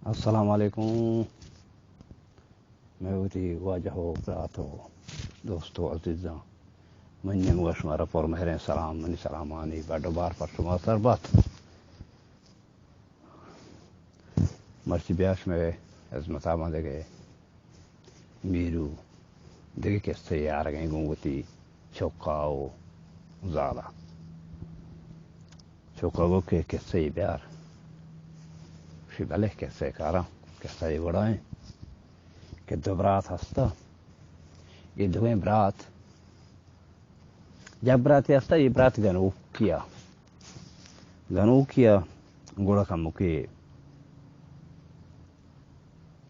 السلام علیکم۔ مئے وتی واجہ و برات و دوست و عزیزاں، منی نیمگا شمارا پر مہریں سلام، منی سلامانی بڈ و بار پر شما سر بات۔ مرچی بیا شمئے ہزمتا ما دگہ میرو دگہ کسہ یے آرگیں گوں وتی چکا و زالا۔ چکا گو کہ کسہ یے بیار۔ شی بلے کسہ کاراں، کسہ یے وڑائیں کہ دو برات ہستا۔ یہ دوئیں برات، یک براتے ہستا، یہ برات گنوکیا۔ گنوکیا گڑا کمکے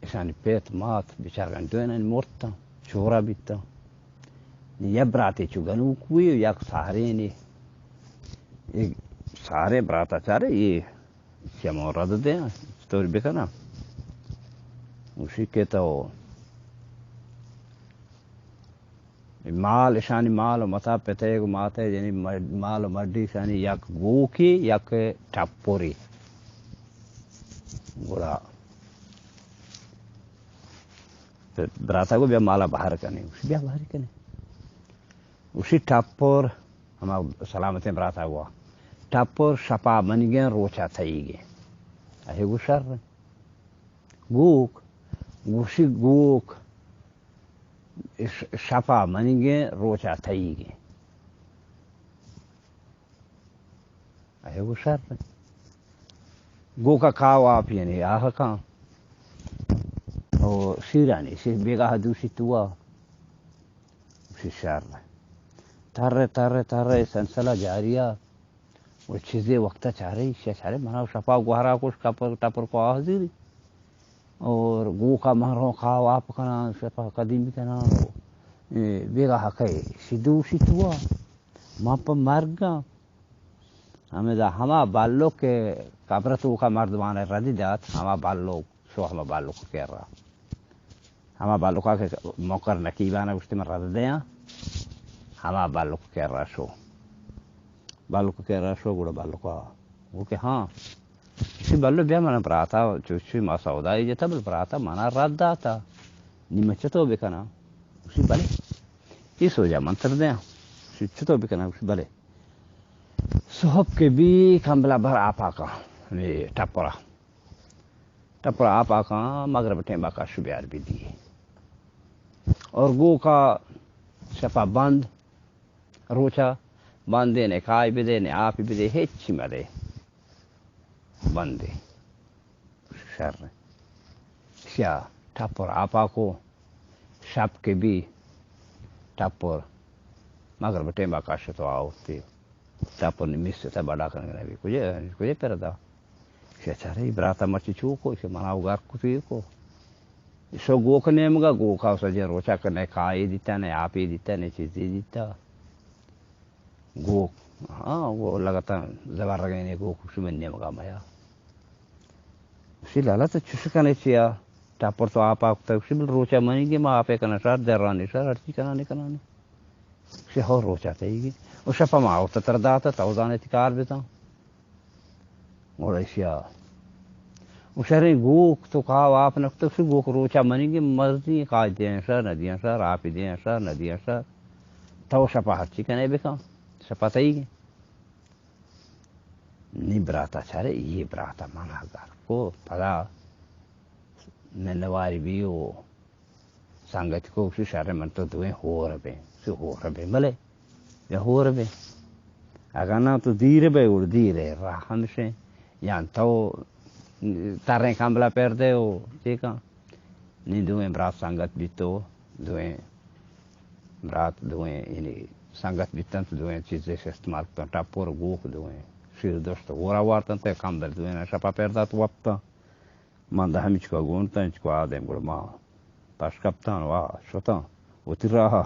اشانی پت مات بچارگانی دوئینانی مرتاں، چورا بیتاں۔ یک براتے چو گنوک بوئی و یک سہرینے۔ یک سہریں براتا چارے، یہ چمو رد دیاں، چطور بکناں؟ گوشی کہ تو مال، اشانی مال و متا پتئیگ و ماتئیگ، یعنی مڈ-، مال و مڈی اشانی یک گوکی، یک ٹپری۔ گڑا پ-، براتا گو بیا مالا بہر کنی۔ گوشی بیا بہر کنی۔ گوشی ٹپر، ہما سلامتیں براتا گوا، ٹپر شپا منیگیں روچا تئیگیں۔ اہے گو شر۔ گوک، گوشی گوک، ش-، شپا منیگیں، روچا تئیگیں۔ اے گو شر۔ گوکا کاو آپ یعنی آہ کاں۔ او شیرانی، شیر بیگاہ دوشی توا۔ شی شر۔ تر، تر، تر، سلسلہ جاریہ۔ و چیزے وقتا چارے، ایشیا چارے، منا شپا گوہرا کش، کپر، ٹپر کو آہ زیری۔ اور گوکا من رو کاو آپ کناں، شپا قدیمی کناں، اے، بیگاہ کئے، شی دوشی توا، من پہ مرگاں۔ ہمدا ہما بالو کہ قبر توکا مردمان ردی دات، ہما بالو شو ہما بالک کرا۔ ہما بالکا کہ منکر نکیبانا گوشتی من رد دیاں، ہما بالک کرا شو۔ بالک کرا شو گڑا بالکا گو کہ ہاں، چی بلو بیا من براتا، چو چی ما سودائی جتا بل براتا منا رد داتا، نی من چتو بکناں؟ گوشی بلے، ای سوجا من تر دیاں۔ گوشی چتو بکناں؟ گوشی بلے۔ صحب کہ بی کمبلا بر آپا کاں، ہمے ٹپرا۔ ٹپرا آپا کاں، مغرب ٹیما کش بیار بی دی۔ اور گوکا شپا بند، روچا بندے، نے کائی بدے، نے آپی بدے، ہچی مدے۔ بندے۔ شر۔ شیا ٹپر آپا کو، شپ کہ بی ٹپر مغرب ٹیما کشت و آورتی۔ ٹپر نی میستا بڈا کنگ نبی۔ کجے، کجے پر دا؟ شیا چارے، براتا مرچی چو کو، شیا منا و گار کتی کو۔ شو گوک نیمگا، گوکا سجے روچا کہ نے کائی دیتا، نے آپی دیتا، نے چیزی دیتا۔ گوک، ہاں، وہ لگتا زبر رگینے گوک، شمن نیمگا میا۔ شی لالا تو چش کنے چیا؟ ٹپر تو آپا کتا، شی بل روچا منیگیں، ما آپے کناں شر، درانی شر، ہرچی کنانے کنانے۔ شی ہو روچا تئیگیں۔ او شپا ما آورتا تر داتا، تو زانے تی کار بتاں۔ گڑا ایشیا، او شریں گوک تو کاو آپ نکتو، شی گوک روچا منیگیں، مرضی کاج دیاں شر، ندیاں شر، آپی دیاں شر، ندیاں شر۔ تو شپا ہرچی کنے بکن، شپا تئیگیں۔ نی براتا چارے، یہ براتا منا گار کو، پدا منواری بی و سنگت کو، گوشی شر من تو دوئیں ہور بیں، گوشی ہور بیں، بلے یا ہور بیں۔ اگاں نہ تو دیر بے، گڑ دیر ہے، راہ ہمشیں، یا تو تریں کمبلا پر دے و چیکاں۔ نی دوئیں برات سنگت بیتو، دوئیں برات دوئیں، یعنی سنگت بیتنت، دوئیں چیزے استعمال کتن، ٹپر گوک دوئیں، شیر دشت ہورا وارتنت، کمبل دوئیں شپا پر دات وپتن۔ من دہ ہمچکا گونتاں، انچکو آدم گڑا ما پش کپتاں و آ شتاں وتی راہا۔